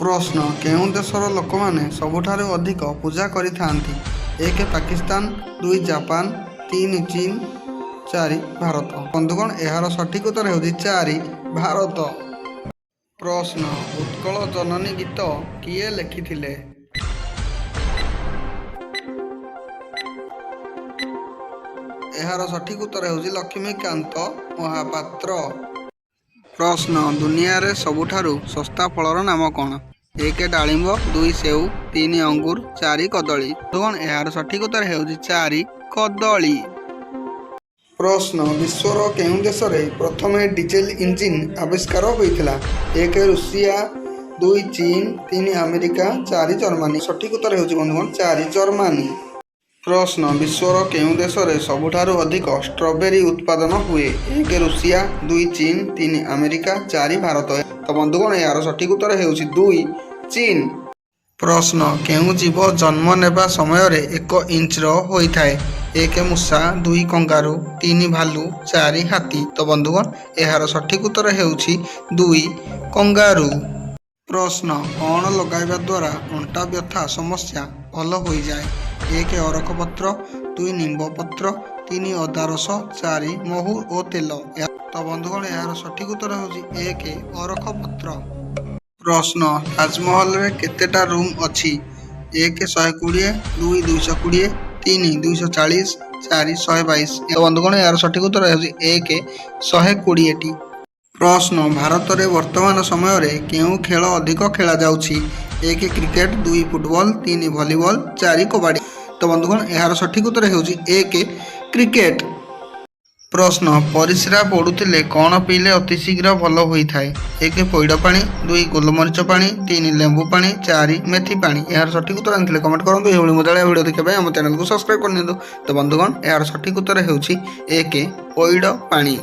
ପ୍ରଶ୍ନ, କେଉଁ ଦେଶର ଲୋକମାନେ ସବୁଠାରୁ ଅଧିକ ପୂଜା କରିଥାନ୍ତି? ଏକ, ପାକିସ୍ତାନ, ଦୁଇ, ଜାପାନ, ତିନି, ଚୀନ, ଚାରି, ଭାରତ। ବନ୍ଧୁଗଣ, ଏହାର ସଠିକ୍ ଉତ୍ତର ହେଉଛି ଚାରି, ଭାରତ। ପ୍ରଶ୍ନ, ଉତ୍କଳ ଜନନୀ ଗୀତ କିଏ ଲେଖିଥିଲେ? ଏହାର ସଠିକ୍ ଉତ୍ତର ହେଉଛି ଲକ୍ଷ୍ମୀକାନ୍ତ ମହାପାତ୍ର। ପ୍ରଶ୍ନ, ଦୁନିଆରେ ସବୁଠାରୁ ଶସ୍ତା ଫଳର ନାମ କ'ଣ? ଏକ, ଡାଳିମ୍ବ, ଦୁଇ, ସେଉ, ତିନି, ଅଙ୍ଗୁର, ଚାରି, କଦଳୀ। ବନ୍ଧୁଗଣ, ଏହାର ସଠିକ୍ ଉତ୍ତର ହେଉଛି ଚାରି, କଦଳୀ। ପ୍ରଶ୍ନ, ବିଶ୍ୱର କେଉଁ ଦେଶରେ ପ୍ରଥମେ ଡିଜେଲ ଇଞ୍ଜିନ୍ ଆବିଷ୍କାର ହୋଇଥିଲା? ଏକ, ରୁଷିଆ, ଦୁଇ, ଚୀନ, ତିନି, ଆମେରିକା, ଚାରି, ଜର୍ମାନୀ। ସଠିକ୍ ଉତ୍ତର ହେଉଛି ବନ୍ଧୁଗଣ, ଚାରି, ଜର୍ମାନୀ। ପ୍ରଶ୍ନ, ବିଶ୍ୱର କେଉଁ ଦେଶରେ ସବୁଠାରୁ ଅଧିକ ଷ୍ଟ୍ରବେରୀ ଉତ୍ପାଦନ ହୁଏ? ଏକ, ରୁଷିଆ, ଦୁଇ, ଚୀନ, ତିନି, ଆମେରିକା, ଚାରି, ଭାରତ। ତ ବନ୍ଧୁଗଣ, ଏହାର ସଠିକ୍ ଉତ୍ତର ହେଉଛି ଦୁଇ, ଚୀନ। ପ୍ରଶ୍ନ, କେଉଁ ଜୀବ ଜନ୍ମ ନେବା ସମୟରେ 1 ଇଞ୍ଚର ହୋଇଥାଏ? ଏକ, ମୂଷା, ଦୁଇ, କଙ୍ଗାରୁ, ତିନି, ଭାଲୁ, ଚାରି, ହାତୀ। ତ ବନ୍ଧୁଗଣ, ଏହାର ସଠିକ୍ ଉତ୍ତର ହେଉଛି ଦୁଇ, କଙ୍ଗାରୁ। ପ୍ରଶ୍ନ, କ'ଣ ଲଗାଇବା ଦ୍ୱାରା ଅଣ୍ଟା ବ୍ୟଥା ସମସ୍ୟା ଭଲ ହୋଇଯାଏ? ଏକ, ଅରଖ ପତ୍ର, ଦୁଇ, ନିମ୍ବ ପତ୍ର, ତିନି, ଅଦା ରସ, ଚାରି, ମହୁ ଓ ତେଲ। ତ ବନ୍ଧୁଗଣ, ଏହାର ସଠିକ୍ ଉତ୍ତର ହେଉଛି ଏକ, ଅରଖ ପତ୍ର। ପ୍ରଶ୍ନ, ତାଜମହଲରେ କେତେଟା ରୁମ୍ ଅଛି? ଏକ, 120, ଦୁଇ, 220, ତିନି, 240, ଚାରି, 122। ବନ୍ଧୁଗଣ, ଏହାର ସଠିକ୍ ଉତ୍ତର ହେଉଛି ଏକ, 120ଟି। ପ୍ରଶ୍ନ, ଭାରତରେ ବର୍ତ୍ତମାନ ସମୟରେ କେଉଁ ଖେଳ ଅଧିକ ଖେଳାଯାଉଛି? ଏକ, କ୍ରିକେଟ, ଦୁଇ, ଫୁଟବଲ, ତିନି, ଭଲିବଲ, ଚାରି, କବାଡ଼ି। ତ ବନ୍ଧୁଗଣ, ଏହାର ସଠିକ୍ ଉତ୍ତର ହେଉଛି ଏକ, କ୍ରିକେଟ। ପ୍ରଶ୍ନ, ପରିସ୍ରା ପୋଡ଼ୁଥିଲେ କ'ଣ ପିଇଲେ ଅତି ଶୀଘ୍ର ଭଲ ହୋଇଥାଏ? ଏକ, ପଇଡ଼ ପାଣି, ଦୁଇ, ଗୋଲମରିଚ ପାଣି, ତିନି, ଲେମ୍ବୁ ପାଣି, ଚାରି, ମେଥି ପାଣି। ଏହାର ସଠିକ୍ ଉତ୍ତର ଜାଣିଥିଲେ କମେଣ୍ଟ କରନ୍ତୁ। ଏଭଳି ମଜାଳିଆ ଭିଡ଼ିଓ ଦେଖିବା ପାଇଁ ଆମ ଚ୍ୟାନେଲକୁ ସବସ୍କ୍ରାଇବ୍ କରିନିଅନ୍ତୁ। ତ ବନ୍ଧୁଗଣ, ଏହାର ସଠିକ୍ ଉତ୍ତର ହେଉଛି ଏକ, ପଇଡ଼ ପାଣି।